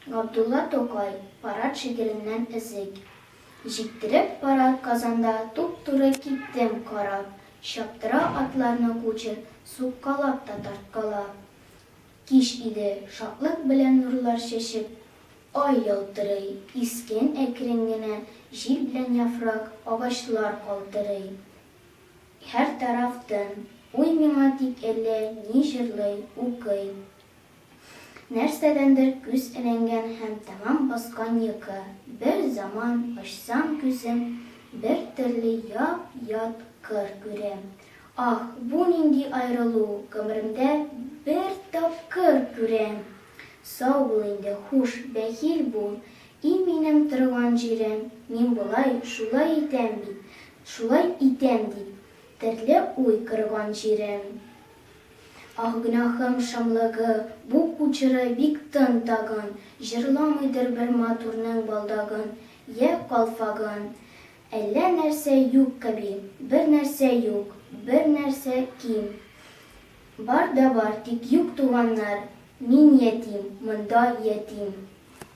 Габдулла Тукай, Парад шигыреннән өзек. Җиктереп парад Казанда туп-туры киттем карап, Чаптыра атларны кучер, суккалап та тарткалап. Кич иде, шатлык белән нурлар чәчеп, ай ялтырый, искән әкрен генә җил белән яфрак, агачлар калтырый. Һәр тараф тын, уй миңа тик әллә ни җырлый, укый. Нәрсәдәндер күз эленгән һәм тәмам баскан йокы. Бер заман ачсам күзем, бер төрле яп-ят кыр күрәм. Аһ, бу нинди аерылу, гомеремдә бер тапкыр күрәм! Сау бул инде, хуш, бәхил бул, и минем торган җирем, мин болай, шулай итәм бит, шулай итәм дип, терле уй корган җирем. Ах, гөнаһым шомлыгы, бу кучеры бик тын тагын, Җырламыйдыр бер матурның балдагын, йә калфагын. Әллә нәрсә юк кеби, бер нәрсә юк, бер нәрсә ким. Бар да бар, тик юк туганнар, мин ятим, монда ятим.